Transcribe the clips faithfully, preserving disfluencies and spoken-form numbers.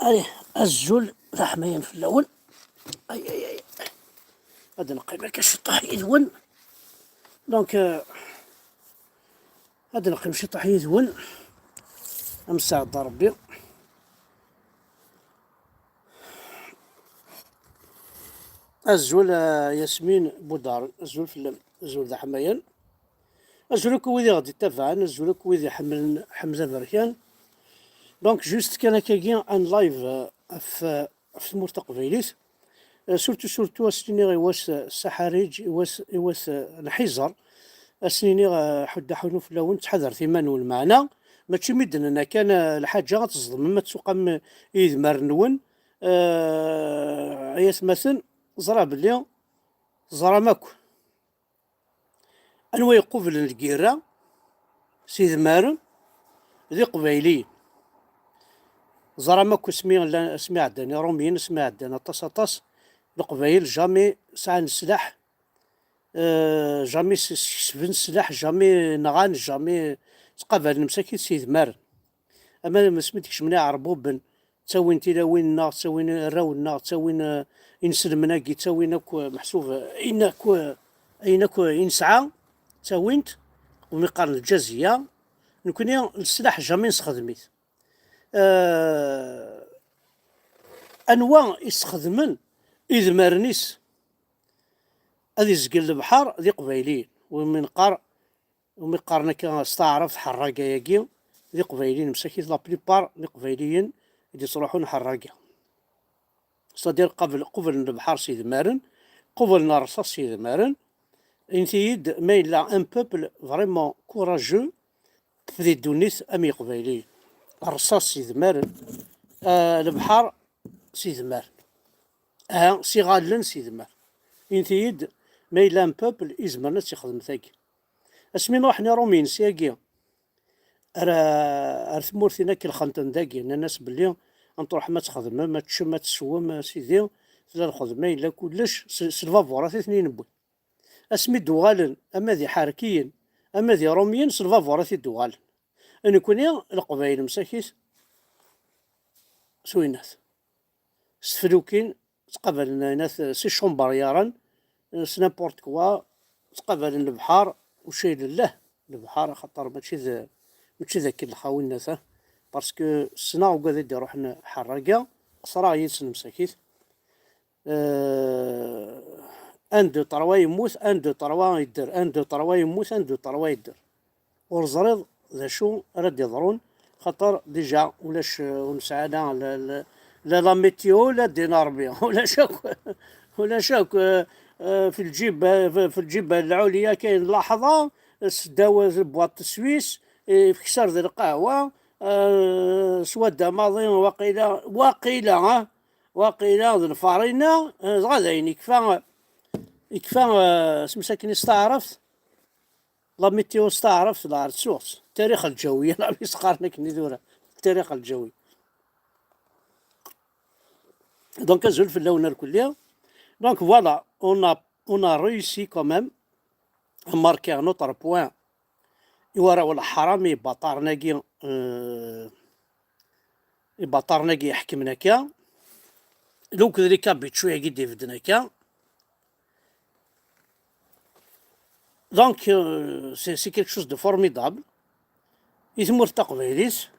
Allez, azul d aḥmayan fell-awen. Ay, ay, ay. Ad neqqim akka ciṭṭaḥ yid-wen. Donc, euh, ad neqqim ciṭṭaḥ yid-wen. Amsaɛd Rebbi. Azul, euh, Yasmin Budar. Azul fell-am. Azul d aḥmayan. Azul akk wid i ɣ-d-ittabaɛen, azul akk wid iḥemmlen Ḥemza Berkan. Donc, juste kan akkagi, un live, euh, ɣef, euh, ɣef tmurt taqbaylit. Euh, surtout, surtout, ad s-iniɣ i wass, euh, Saḥariǧ, i wass, i wass, euh, Lḥiẓer. Ad s-iniɣ, euh, ḥuddu aḥunu fell-awen, ttḥadaret iman-nwen. Meɛna, mačči mi d-nenna kan, euh, lḥaǧa ad teẓḍmem, ad tuqam, euh, idmaren-nwen. Euh, ay atmaten, ẓriɣ belli teẓram akk. Anwa yequblen lgirra s idmaren d iqbayliyen. Ẓram akk asmi llan, asmi ɛeddan Iṛumyen, asmi ɛeddan aṭas, aṭas, Leqbayel jamais sɛan sslaḥ, euh, jamais s-, skesben sslaḥ, jamais nɣan, jamais ttqabalen msakit s idmaren. Ama asmi d-kecmen Iɛerbuben, ttawin tilawin-nneɣ, ttawin arraw-nneɣ, ttawin, eh, inselmen-agi, ttawin akk, eh, meḥsub, eh, ayen akk, eh, ayen akk, eh, i nesɛa, ttawin-t, umi qqaren lǧaziya. Nekni, leslaḥ jamais nesxedm-it. Eh, anwa i sxedmen idmaren-is ad izgel lebḥer d iqbayliyen? Umi neqqar umi qqaren akka s taɛrabt ḥerraga-agi, d iqbayliyen, msakit la plupart n iqbayliyen i d-ittruḥun ḥerraga. C'est-à-dire qabel, qublen lebḥer s idmaren, qublen rrṣaṣ s idmaren. Init-iyi-d ma yella un peuple vraiment courageux di ddunit am iqbayliyen. Rrṣaṣ s idmaren, ah, lebḥer s idmaren. Aha, s iɣallen s idmaren. Init-iyi-d ma yella un peuple izemren ad tt-ixdem tagi. Asmi n ruḥen Iṛumyen syagi ar, ar tmurt-in ad kelxen-ten dagi, nnan-as belli ad n-truḥem ad txedmem, ad teččem, ad teswem, a sidi, tella lxedma, yella kullec, s, s lbaburat i ten-in-wwin. Asmi d-uɣalen, ama d iḥerkiyen, ama d Iṛumyen, s lbaburat i d-uɣalen. Nekkni, Leqbayel, msakit, s winnat. S teflukin, ttqabalen ayennat, s icumberyaren, s n'importe quoi, ttqabalen lebḥer, ucay lillah, lebḥer, axaṭer mačči d, mačči d akken lxawinnat, ah. Parce que ssneɣ ugad i d-iruḥen ḥerraga, qesreɣ yid-sen msakit. Euh, un, deux, trois yemmut, un, deux, trois yedder, un, deux, trois yemmut, un, deux, trois yedder. Ur ẓriɣ d acu ara d-iḍrun, xaṭer déjà ulac, euh, ur nesɛi la, la, la, la, la météo, la ddin Ṛebbi. Ulac akk, ulac akk, euh, euh, في الجبة، في الجبة العليا كاين لحظة، seddaw tbwaṭ Suisse, ifekser d lqahwa, euh, swadda maḍi, waqila, waqila, ah, waqila d lfarina, euh, dɣa d ayen ikfa, ikfa, euh, sems akken i s taɛrabt, la météo s taɛrabt, la ressource, التاريخ الجوي, la mi s-qqaren akken i tura, التاريخ الجوي. Donc, azul fell-awen irkelli. Donc, voilà, on a, on a réussi quand même à marquer un autre point. I warraw n leḥram, ibaṭaren-agi, euh, ibaṭaren-agi iḥekmen akka. Donc, d les Kabyles-agi d-ibedden akka. Donc, euh, c'est, c'est quelque chose de formidable. I tmurt taqbaylit,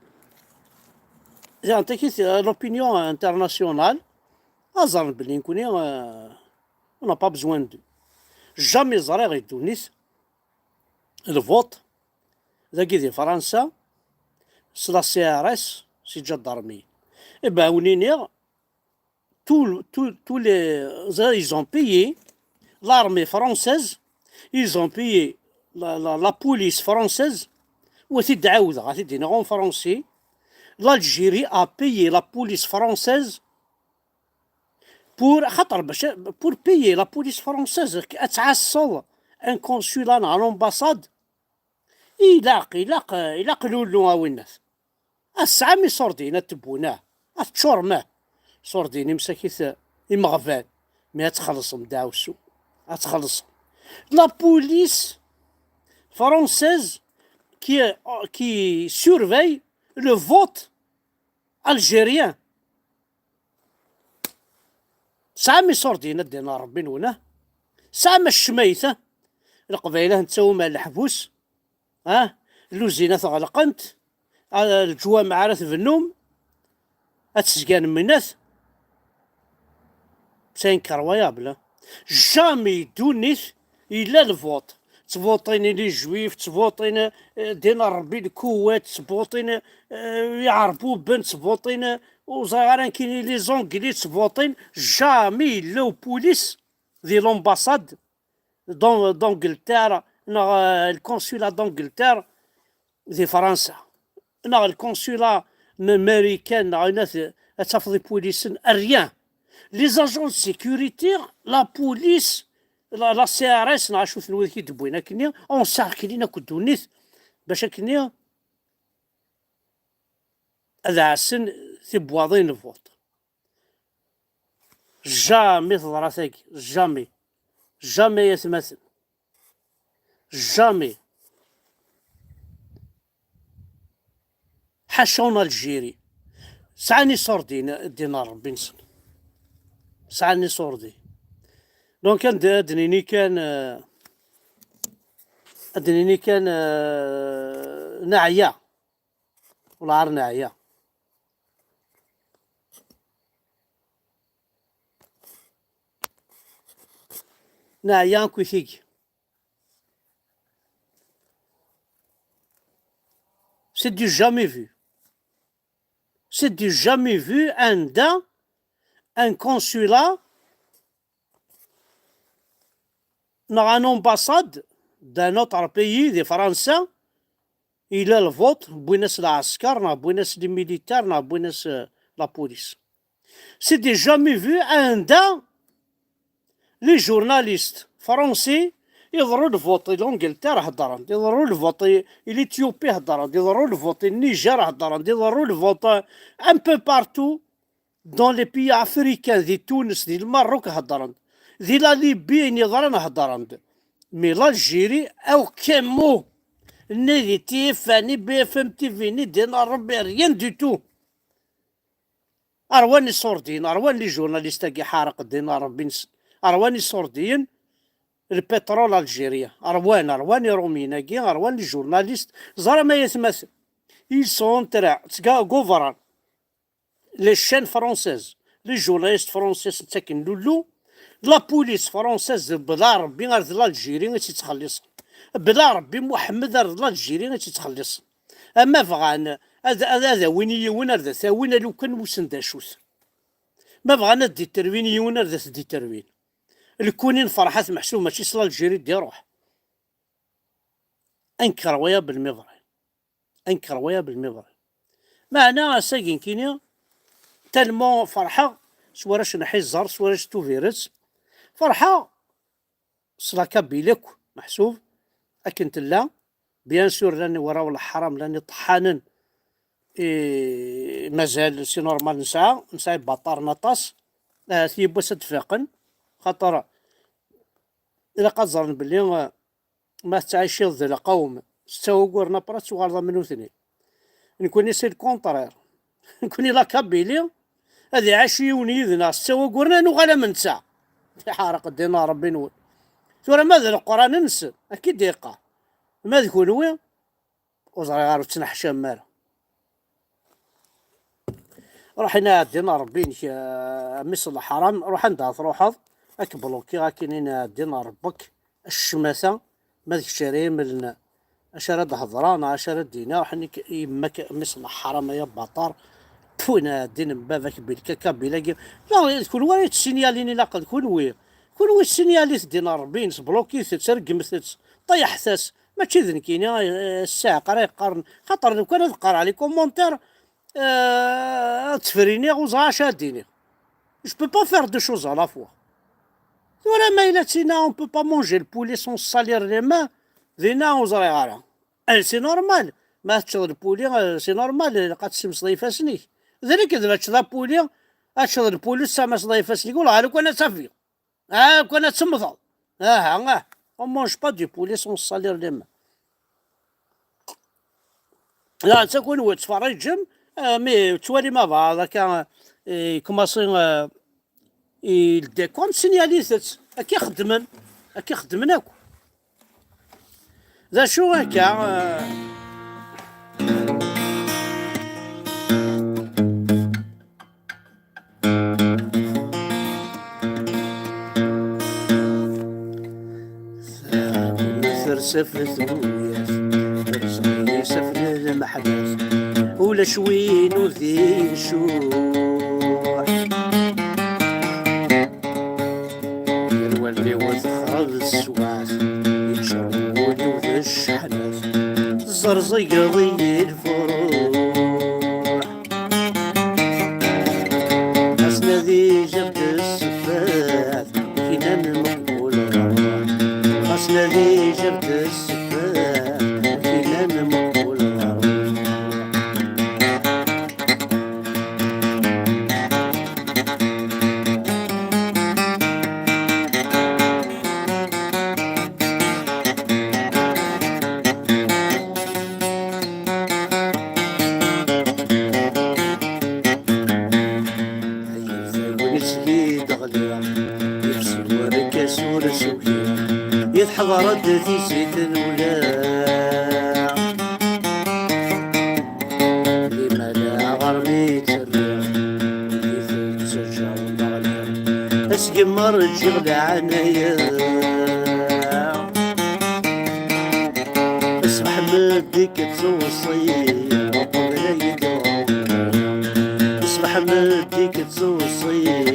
diɣen takit, euh, l'opinion internationale, ad ẓren belli nekkni, euh, on n'a pas besoin d'eux. Jamais ẓriɣ i ddunit, le vote, dagi di Fransa, s la C R S, s iǧadarmiyen. Eh ben, wen-iniɣ, tout, tout, tous les, ils ont payé, l'armée française, ils ont payé la, la, la police française, wa t-id-ɛawdeɣ, ad t-id-iniɣ en français, l'Algérie a payé la police française pour, xaṭer bac, pour payer la police française, ad tɛasseḍ un consulat neɣ l'ambassade, ilaq, ilaq, ilaq lulu a winnat. Ad tesɛam iṣurdiyen ad tewwun, ah, ad teččurem, ah, iṣurdiyen imsakit, imeɣban, mi ad txellṣem ddeɛwessu, ad txellṣem. La police française qui, qui surveille le vote algérien. Tesɛam iṣurdiyen a ddin n Ṛebbi-nwen, ah? Tesɛam acmayt, ah? Leqbayel ad ten-tawim ar leḥbus, ah? Lluzinat ɣelqent, ah, leǧwameɛ ara tbennum, ad tezgan mennat. C'est incroyable, hein? Jamais ddunit yella lvuṭ. Ttvuṭin i les juifs, ttvuṭin, eh, ddin n Ṛebbi, Lkuwat, ttvuṭin, eh, Iɛerbuben, ttvuṭin, eh, ur ẓriɣ ara nekkini, les Anglais, ttvuṭin. Jamais yella upulis di l'ambassade d'An-, d'Angleterre neɣ, eh, le consulat d'Angleterre di Fransa, neɣ le consulat m-, américain, neɣ ayen ad, ad tafeḍ ipulisen, rien. Les agents de sécurité, la police, la, la C R S, neɣ acu-ten wid i d-wwin akkenni, encerclin akk ddunit, bac akkenni ad ɛassen tibwaḍin n lvuṭ. Jamais teḍra tagi, jamais. Jamais, ay atmaten. Jamais. Ḥaca en Algérie. Sɛan iṣurdiyen, ddin n Ṛebbi-nsen. Sɛan iṣurdiyen. Donc, ad, ad d-nini kan, euh, ad d-nini kan, euh, neɛya. Welɛar neɛya. Neɛya akk i tigi. C'est du jamais vu. C'est du jamais vu anda un consulat neɣ un ambassade d'un autre pays, di Fransa, yella lvuṭ, wwin-as lɛesker, neɣ wwin-as les militaires, neɣ wwin-as, euh, la police. C'est du jamais vu anda les journalistes français, iḍerru lvuṭ i l'Angleterre, heddren-d, iḍerru lvuṭ i, i l'Éthiopie, heddren-d, iḍerru lvuṭ i Niger, heddren-d, iḍerru lvuṭ, euh, un peu partout dans les pays africains, di Tunes, di Lmerruk, heddren-d, di la Libye, ayen yeḍran, heddren-d. Mais l'Algérie, aucun mot, ni di T F un, ni B F M T V, ni ddin n Ṛebbi, rien du tout. Ṛwan iṣurdiyen, ṛwan les journalistes-agi, ḥareq ddin n Ṛebbi-nsen. Ṛwan iṣurdiyen, le pétrole algérien. Ṛwan, ṛwan Iṛumyen-agi, ṛwan les journalistes. Ẓer ama ay atmaten. Ils sont en train, ttga-, gguvran. Les chaînes françaises, les journalistes français ttaken lulu. La police française, bla Ṛebbi, ar d l'Algérie i tt-ittxelliṣen. Bla Ṛebbi, Muḥemmed, ar d l'Algérie i tt-ittxelliṣen. Ama bɣan ad, ad, ad awin yiwen ar d at-awin, a lukan wissen d acu-t. Ma bɣan ad d-iterwin yiwen ar d at-d-iterwin. Lkuni n Ferḥat Meḥsub mačči s l'Algérie d-iruḥ. Incroyable mais vrai. Incroyable mais vrai. Meɛna ass-agi nekkini, tellement ferḥeɣ s warrac n Ḥiẓer, s warrac n Tubiret. Ferḥeɣ s la Kabylie akk, meḥsub, akken tella. Bien sûr, llan warraw leḥram, llan iṭeḥḥanen. I mazal, c'est normal, nesɛa, nesɛa ibaṭaren aṭas. Ahat yiwwas ad d-faqen, xaṭer ilaq ad ẓren belli, eh, ma tettɛiciḍ d lqawm setta wagguren après, ad tuɣaleḍ am nutni. Nekkni, c'est le contraire. Nekkni, la Kabylie, ad iɛac yiwen yid-neɣ setta wagguren, ad nuɣal am netta. Iḥreq ddin n Ṛebbi-nwen. Tura ma d Leqran-nsen, akka i d-iqqar. Ma d kunwi, ur ẓriɣ ara, ur ttneḥcam ara. Ruḥ ini a ddin n Ṛebbi-inek, a mmi-s n leḥram, ruḥ anda ara truḥeḍ, ad k-blokiɣ, ad k-inin a ddin n Ṛebbi-k, a ccmata, ma d kečč ara yemlen acu ara d-hedreɣ neɣ acu ara d-iniɣ, ruḥ ini-k yemma-k, a mmi-s n leḥram, ay abaṭar, pfu, a ddin n baba-k, bilka kabila-gi. La, d kunwi ara yettsinyalin, ilaq d kunwi. Kunwi ssinyalit ddin n Ṛebbi-ines, blokit-tt, regmet-tt, ṭeyyḥet-as. Mačči d nekkini, eh, ssiɛqa ara yeqqaren, xaṭer lukan ad qqareɣ les commentaires, eh, ad ttefriniɣ, ur ẓriɣ acu ara d-iniɣ. Je peux pas faire deux choses à la fois. Tura ma yella d tinna, on peut pas manger le poulet sans se salir les mains, dinna ur ẓriɣ ara. Eh, c'est normal. Ma teččeḍ le poulet, eh, c'est normal, ilaq ad tessimseḍ ifassen-ik. D nekk d ma teččeḍ le poulet, ad teččeḍ le poulet, tessamseḍ ifassen-ik, wala lukan ad tafiḍ. Ah, lukan ad temmteḍ. Aha, ah. On mange pas du poulet sans se salir les mains. La, netta kunwi tettferriǧem, ah, mi tettwalim abeɛḍ akka, eh, yekmaṣi, eh, Il décore, msinyal-itent. Akka i xeddmen. Akka i xeddmen akk. D acu akka? Tersef tuyat, terẓem-iyi s aflel meḥbas. Ulac win ur d-icuḥ. Yal wallen-iw texreb teswaɛt, yeččur wul-iw d cceḥnat. Tzerẓgeḍ-iyi lfuruḥ. Xas nadi jab-d ssefat, kinan meqbul ɣer ṛṛuḥ. Xas nadi jab-d ssefat, kinan meqbul ɣer ṛṛuḥ. Ay tagnit i d-ɣliɣ, yefsel warkas ur as-ukiɣ, i teḥḍer-d tizit n ulaɣ. Limala ɣer mi tterriɣ, i tettaǧǧaɣ daɣliɣ. Asgemmer ǧǧiɣ leɛnaya. Ṣbeḥ meddik ttewṣiɣ, uqbel ad yi-d-ɣurriɣ. Ṣbeḥ meddik ttewṣiɣ,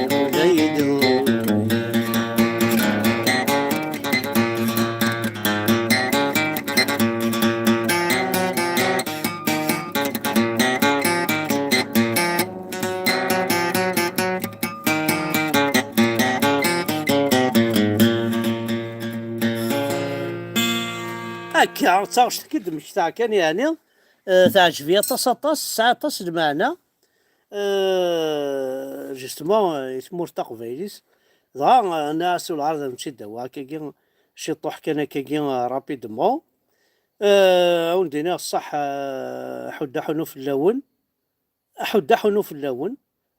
uqbel ad yi-d-ɣurriɣ. Akka, d taɣect i d-mmektaɣ kan, yeɛni, eh, teɛǧeb-iyi aṭas, aṭas, tesɛa aṭas n lmeɛna. Eh, justement, eh, i tmurt taqbaylit. Dɣa, eh, nniɣ-as ur ɛad ad m-tt-id-awiɣ akkagi, ciṭuḥ kan akkagi, eh, rapidement. Eh, ad wen-d-iniɣ ṣṣeḥ, eh, aḥuddu aḥunu fell-awen. Aḥuddu aḥunu fell-awen,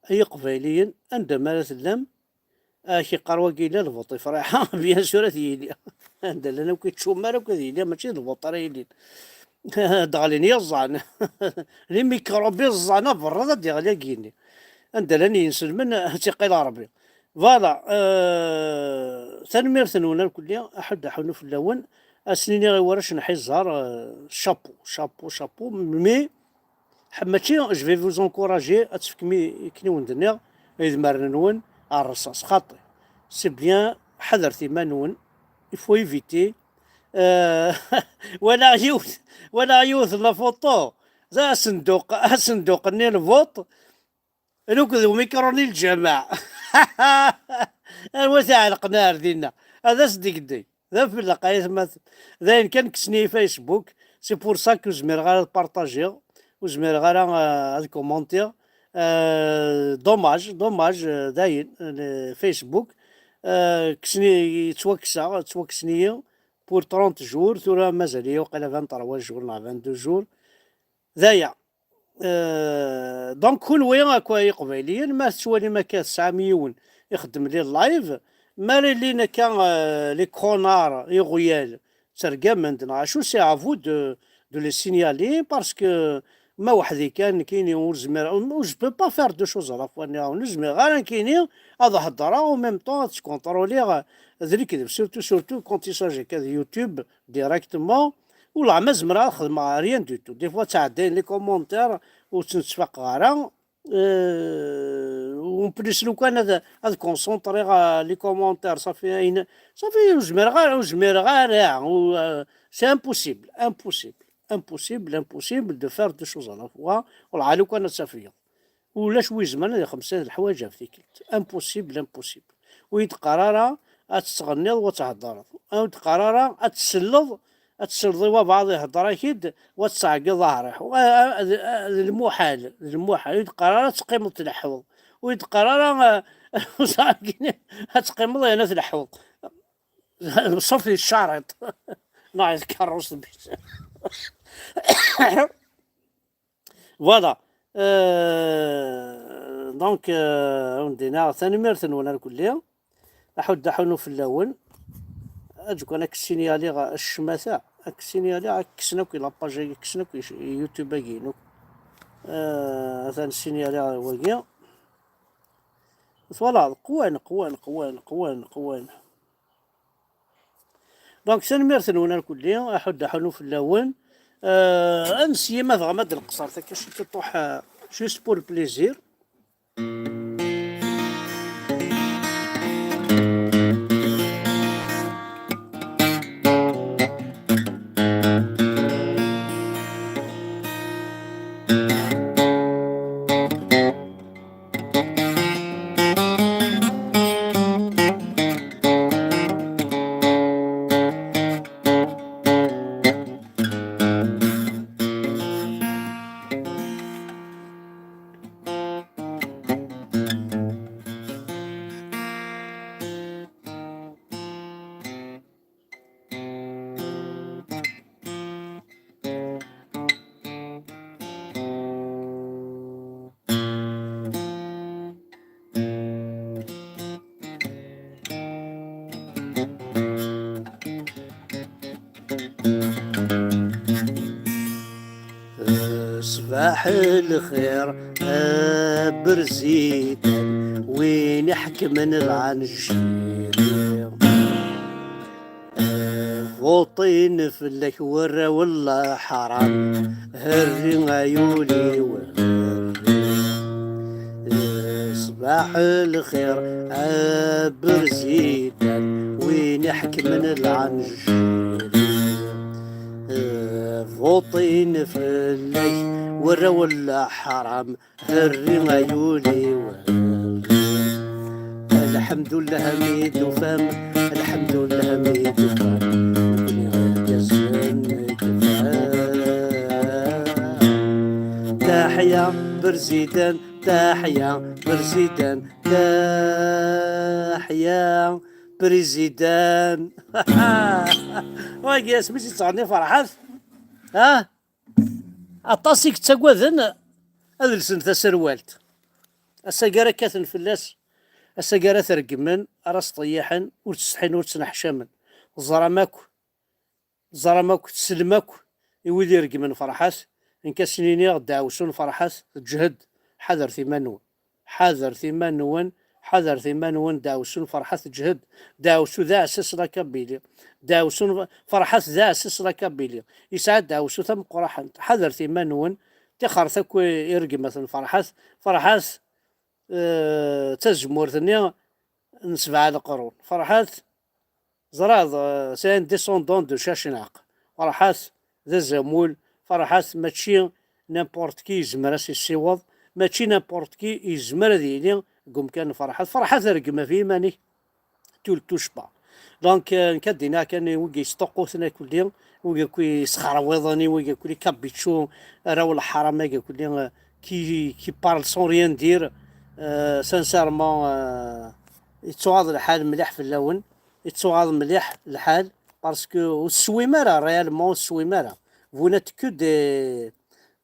ay Iqbayliyen, anda ma ara tellam. Ak-iqqar wagi yella lbuṭ ifriḥa, bien sûr ad yili. Anda llan akk itcumar akk ad yili, mačči d lbuṭ ara yilin. Deɣlin yiẓẓan. Les microbes iẓẓan aberraḍ ad d-iɣli agini. Anda llan yinselmen, ad tt-iqqil Ṛebbi. Voilà, euh, tanemmirt-nwen irkelli, aḥuddu aḥunu fell-awen. Ad sen-iniɣ i warrac n Ḥiẓer, euh, chapeau, chapeau, chapeau, mais mačči, je vais vous encourager, ad tefkem i, akken i wen-d-nniɣ, i idmaren-nwen, ar rrṣaṣ, xaṭi. C'est bien, ḥadret iman-nwen, il faut éviter. Euh, walaɣ yiwet, walaɣ yiwet la photo, d asenduq, asenduq-nni lbuṭ, luked umikruni lǧameɛ. Anwa t-iɛelqen ar dinna? Ad as-d-igdey. D afelleq ay atmaten. D ayen kan kksen-iyi Facebook. C'est pour ça que ur zmireɣ ara ad partagiɣ. Ur zmireɣ ara, euh, ad commentiɣ. Euh, dommage, dommage, euh, dayen, le Facebook. Euh, kksen-iyi, yettwakkseɣ, ttwakksen-iyi pour trente jours. Tura mazal-iyi waqila vingt-trois jours neɣ vingt-deux jours. D aya. Euh, donc, kunwi akk ay Iqbayliyen, ma tettwalim akka tesɛam yiwen ixeddem les live, ma ara ilin akka, euh, les connards, iɣyal, ttergamen-d, neɣ acu, c'est à vous de, de les signaler, parce que ma weḥd-i kan, nekkini ur zmireɣ, je peux pas faire deux choses à la fois, nniɣ-awen, ur zmireɣ ara nekkini ad heddreɣ, en même temps ad ttkontroliɣ d lekdeb, surtout, surtout quand il s'agit akka de YouTube, directement, ur leɛma zemreɣ ad xedmeɣ rien du tout. Des fois ttɛeddayen les commentaires ur ttnettfaqeɣ ara. Euh, en plus, lukan ad, ad concentriɣ, euh, les commentaires, صافي, ayen, صافي, ur zmireɣ ara, ur zmireɣ ara, ur, euh, c'est impossible, impossible, impossible, impossible de faire deux choses à la fois. Ur leɛma lukan ad tafeḍ. Ulac wi izemren ad ixemmem s leḥwayeǧ ɣef tikkelt. Impossible, impossible. Ur yi-d-qqar ara ad tettɣenniḍ u ad theddreḍ. Ur yi-d-qqar ara ad tselleḍ, ad tselleḍ i wabɛaḍ ihedder-ak-id u ad tettɛeggiḍ aɛriḥ. A, a, d, a, d lmuḥal, d lmuḥal. Ur yi-d-qqar ara ad teqqimeḍ tleḥḥuḍ. Ur yi-d-qqar ara, a, ad teqqimeḍ yerna tleḥḥuḍ. Ṣṣut yettcaṛiṭ. Neɣ d tkeṛṛust. Voilà. Euh, Donc, euh, undina, tanemmirt-nwen ar kulli. Aḥuddu aḥunu fell-awen. Aǧu kan ad k-ssinyaliɣ ccmata, ad k-ssinyaliɣ, ad k-kksen akk i la page-agi, ad k-kksen akk i YouTube-agi-inu. Euh, atan ssinyaliɣ wagi. Twalaḍ, qwan, qwan, qwan, qwan, qwan. Donc, tanemmirt-nwen ar kulli, aḥuddu aḥunu fell-awen. Euh, ad nesyi ma dɣa ma d-nqeṣṣer takacit iṭuḥ, euh, juste pour le plaisir. Ṣbaḥ lxir a Berzidan, win iḥekmen lɛanjiri. Vuṭin fell-ak warraw n leḥram, herri ay ul-iw, herri. Ṣbaḥ lxir a Berzidan, win iḥekmen lɛanjiri. Vuṭin fell-ak warraw n leḥram, herri ay ul-iw, herri. Lḥemdullah mi d-tufam, lḥemdullah mi d-tufam, nekni irgazen i tufam. Taḥya Berzidan, taḥya Berzidan, taḥya Berzidan. Wagi asmi i tt-yettɣenni Ferḥat, ha? Aṭas i yettaggaden ad lsen taserwalt. Ass-agi ara kkaten fell-as, ass-agi ara t-reggmen, ara s-ṭeyyiḥen, ur ttsetḥin, ur ttneḥcamen. Teẓram akk, teẓram akk, tessnem akk i wid ireggmen Ferḥat, nekk ad sen-iniɣ, ddeɛwessu n Ferḥat teǧhed, ḥadret iman-nwen. Ḥadret iman-nwen, ḥadret iman-nwen, ddeɛwessu n Ferḥat teǧhed. Ddeɛwessu d aɛessas la Kabylie. Ddeɛwessu n Ferḥat d aɛessas la Kabylie. Yesɛa ddeɛwessu tameqqraḥant. Ḥadret iman-nwen, tixret akk ireggmat n Ferḥat. Ferḥat, eh, d tazemmurt-nni n sebɛa leqrun. Ferḥat, ẓriɣ, eh, c'est un descendant de Cacnaq. Ferḥat d azamul, Ferḥat mačči n'importe qui yezmer ad s-yessiweḍ, mačči n'importe qui yezmer ad yili deg umkan n Ferḥat. Ferḥat, rgem ɣef yiman-ik, tu le touches pas. Donc, euh, nekk ad d-iniɣ kan i wigi yesṭuqquten akk-lli, wigi akk yesxerwiḍen, i wigi akk-lli kabičču, arraw n leḥram-agi akk-lli, euh, qui, qui parle sans rien dire, euh, sincèrement, euh, yettuɣaḍ lḥal mliḥ fell-awen, yettuɣaḍ mliḥ lḥal, parce que ur teswim ara, réellement ur teswim ara. Vous n'êtes que des,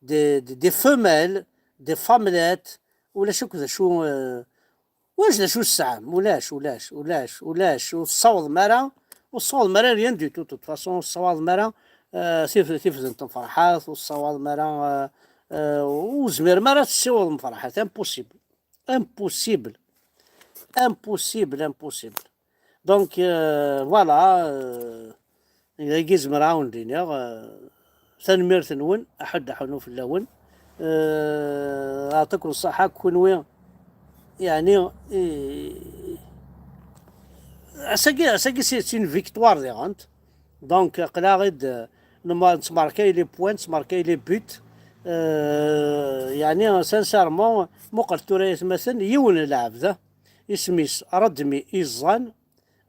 des, des, des femelles, des femmelettes, ulac akk d acu, euh, ulac d acu tesɛam, ulac, ulac, ulac, ulac, ur tessawaḍem ara, ur tessawaḍem ara rien du tout, de toute façon, ur tessawaḍem ara, euh, tif-, tifdent n Ferḥat, ur tessawaḍem ara, euh, euh, ur tezmirem ara ad tessiwḍem Ferḥat, impossible. Impossible. Impossible, impossible. Donc, euh, voilà, euh, dagi zemreɣ ad wen-d-iniɣ, euh, tanemmirt-nwen, aḥuddu aḥunu fell-awen. Euh, yeɛṭikum ṣṣeḥḥa, kunwi, yeɛni, i-, ass-agi, ass-agi c'est, c'est une victoire diɣen. Donc, aql-aɣ-id, euh, nma-, nettmerkay les points, nettmerkay les buts. Euh, yeɛni, sincèrement, muqlet tura ay atmaten, yiwen n lɛebd, isem-is Redmi Iẓẓan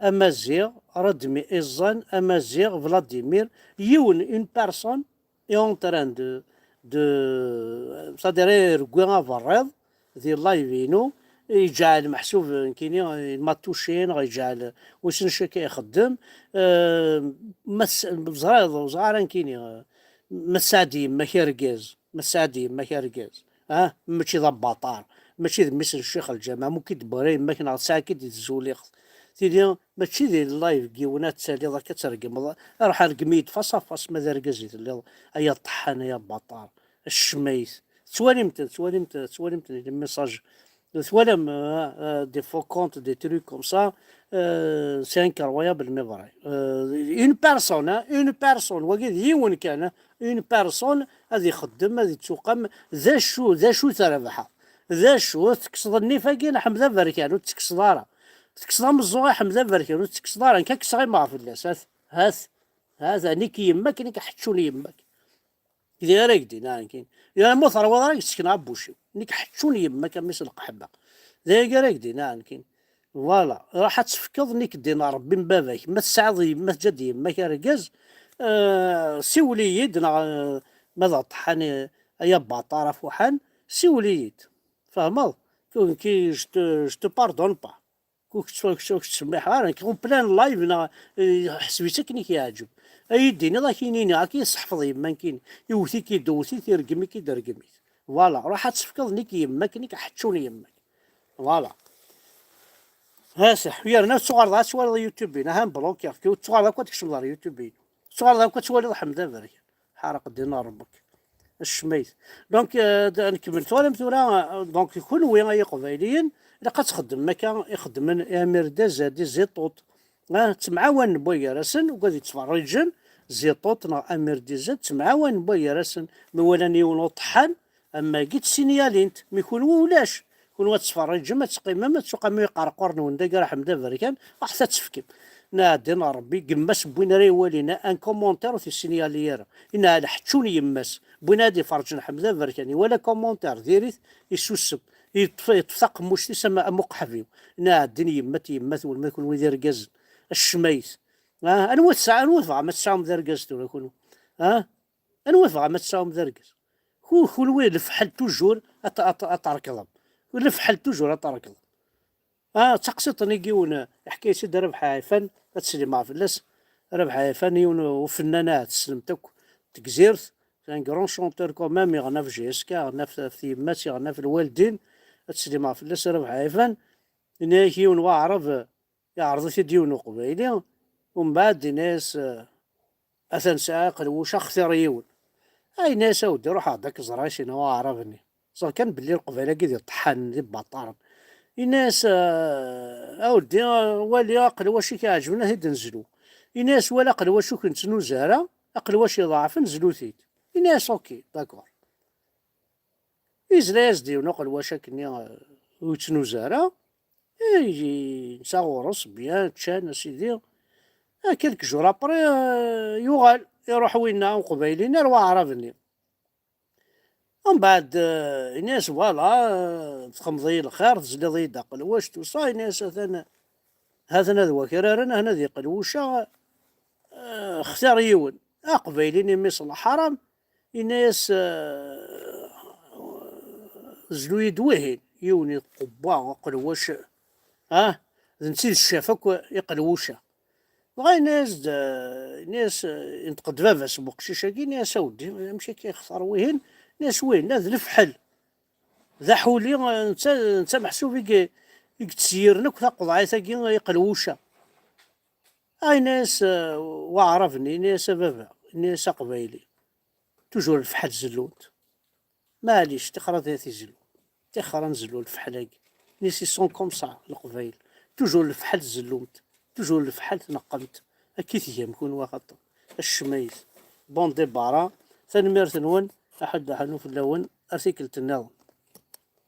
Amaziɣ, Redmi Iẓẓan Amaziɣ Vladimir, yiwen, une personne est en train de, de, c'est-à-dire, iregwi aberriḍ di live-inu, iǧɛel meḥsub, nekkini, il m'a touché, neɣ iǧɛel, wissen acu akka ixeddem. Euh, ma tes-, ẓriɣ, ur ẓriɣ ara nekkini, euh, ma tesɛa-d yemma-k argaz, ma tesɛa-d yemma-k argaz, ah, mačči d abaṭar, Mačči d mmi-s n ccix lǧameɛ, mu k-id-tewwi yemma-k neɣ tesɛa-k-id-tzuliɣ. Tili mačči di live n yiwen ad taliḍ akka ad tregmeḍ. Ruḥ rgem-iyi-d face à face ma d argaz i telliḍ, ay aṭeḥḥan, ay abaṭar, ccmayt. Tettwalim-ten, tettwalim-ten, tettwalim-ten, les messages. Twalam, euh, euh, des faux comptes, des trucs comme ça. Euh, c'est incroyable, mais vrai. Euh, une personne, hein, une personne, wagi d yiwen kan, hein, une personne, ad ixeddem, ad ittuqam, d acu, d acu terbeḥ? D acu, tekkseḍ nnif-agi n Ḥmed Aberkan, ur tekkseḍ ara. Tekkseḍ ameẓẓuɣ i Ḥmed Aberkan, ur tekkseḍ ara. Nekk ad kkseɣ imeɣ fell-as. Hat, hat, hat, nekk yemma-k, nekk ḥeččun yemma-k. D ara k-d-inɛen kan. Ya ma terwiḍ ara k-d-sekneɣ abbuc-iw. Nekk ḥeččun yemma-k a mmi-s n lqeḥba. D ayagi ara k-d-inɛen kan. Voilà. Ruḥ ad tefkeḍ, nekk ddin Ṛebbi n baba-k. Ma tesɛiḍ yemma, teǧǧa-d yemma-k argaz, euh, siwel-iyi-d, neɣ, euh, ma d aṭeḥḥan, euh, ay abaṭar afuḥan, siwel-iyi-d. Tfehmeḍ? Nekki, je te, je te pardonne pas. Ur k-tt-, ur k-tt-, ur k-ttsemmiḥeɣ ara, nekk en plein live neɣ, eh, ḥseb-itt akken i k-yeɛǧeb. Ad iyi-d-tiniḍ, ad k-in-iniɣ, ad k-in-sseḥfeḍ yemma-k-in, iwet-ik-id, iwet-it, irgem-ik-id, irgem-it. Voilà, ruḥ ad tefkeḍ nekk yemma-k, nekk ḥeččun yemma-k. Voilà. Ha-t, yerna ad tuɣaleḍ ad twaliḍ YouTube-in, aha, mblukiɣ-k, ur tuɣaleḍ akk ad tkecmeḍ ɣer YouTube-in. Ur tuɣaleḍ akk ad twaliḍ Ḥmed Aberkan. Ḥareq ddin n Ṛebbi-k. Ccmayt. Donc, euh, d-, nkemmel tura, tura, euh, donc, kunwi ay Iqbayliyen, ilaq ad txeddmem akka i xeddmen Amir Dazad, Ziṭuṭ. Ah, ttemɛawanen wway gar-asen, ugad yettferriǧen, Ziṭuṭ neɣ Amir Dizad, ttemɛawanen wway gar-asen, mi walan yiwen uṭeḥḥan, am wagi ttsinyalin-t, mi kunwi ulac. Kunwi ad tferriǧem, ad teqqimem, ad tuqamem iqerqur-nwen d agar Ḥmed Aberkan, ruḥet ad tefkem. Nɛeddi n Ṛebbi, yemma-s wwin ara iwalin, un commentaire ur t-issinyali ara. Inɛel ḥeččun yemma-s, wwin ad iferǧen Ḥmed Aberkan, iwala commentaire, diri-t, isusem, yeṭṭef, yeṭṭef taqemmuct-is am, am uqeḥbiw. Nɛeddi n yemma-t, yemma-twen, ma kunwi d irgazen, a ccmayt. Ah, anwa tesɛa-, anwa tebɣam ad tesɛum d argaz tura kunwi? Ah? Anwa tebɣam ad tesɛum d argaz? Ku-, kunwi lefḥel toujours ad t-, ad t-, ad t-trekḍem. Lefḥel toujours ad t-trekḍem. Ah, d taqsiṭ-nni n yiwen, eh, iḥka-yas-id Rabeḥ Ɛifan, ad teslimeɣ fell-as. Rabeḥ Ɛifan, yiwen ufennan, ah, tessnem-t akk, n Tegzirt, c'est un grand chanteur quand même, yeɣna ɣef J S K, yeɣna ɣef, ɣef tyemmat, yeɣna ɣef lwaldin, ad teslimeɣ fell-as Rabeḥ Ɛifan. Yenna-yak yiwen waɛrab, eh, yeɛreḍ-it-id yiwen uqbayli, umbeɛd yenna-yas, eh, atan sɛiɣ aqelwac, xtir yiwen. A, yenna-yas, a weddi, ruḥ ad k-ẓreɣ, i s-yenna waɛrab-nni. Ẓer kan belli leqbayel-agi d iṭeḥḥanen, d ibaṭaren. Yenna-yas, eh, a weddi, eh, wali aqelwac i k-iɛeǧben, ad t-id-nezlu. Yenna-yas, wali aqelwac ur k-nettnuzu ara, aqelwac iḍeɛfen, zlu-t-id. Yenna-yas, ok, d'accord. Yezla-yas-d yiwen uqelwac akkenni, eh, ur yettnuzu ara. Eh, yesɛa ɣur-s, bien, ččan, a sidi. Ah, quelques jours après, eh, yuɣal, iruḥ winna uqbayli-nni ar waɛrab-nni. Mbeɛd, eh, yenna-yas, voilà, eh, txedmeḍ-iyi lxir, tezliḍ-iyi-d aqelwac, tout ça, yenna-yas, atan, ha-ten-a d wakraren, ha-ten-a d iqelwuca, eh, xtir yiwen. Aqbayli-nni, mmi-s n lḥaram, yenna-yas, eh, zlu-yi-d wihin, yiwen iqewwa aqelwac, ah, d netta i d ccaf akk iqelwuca. Dɣa yenna-yas-d, eh, yenna-yas, eh, yenṭeq-d baba-s n weqcic-agi, yenna-yas, a weddi, amek akka yextar wihin? Yenna-yas, wihin, d lefḥel. D aḥuli, eh, netta, netta meḥsub i ye-, i yettseyyiren akk taqeḍɛit-agi iqelwuca. Ah, yenna-yas, eh, waɛrab-nni, yenna-yas, a baba, yenna-yas, aqbayli, toujours lefḥel zellunt. Maɛlic, tixer ad tizlu. Tixer ad nezlu lefḥel-agi. Nisi sont comme ça, Leqbayel. Toujours lefḥel tzellumt. Toujours lefḥel tneqqemt. Akka i tgam kunwi axaṭer. Acmayt. Bon débarras. Tanemmirt-nwen. Aḥuddu aḥunnu fell-awen. Ar tikkelt nniḍen.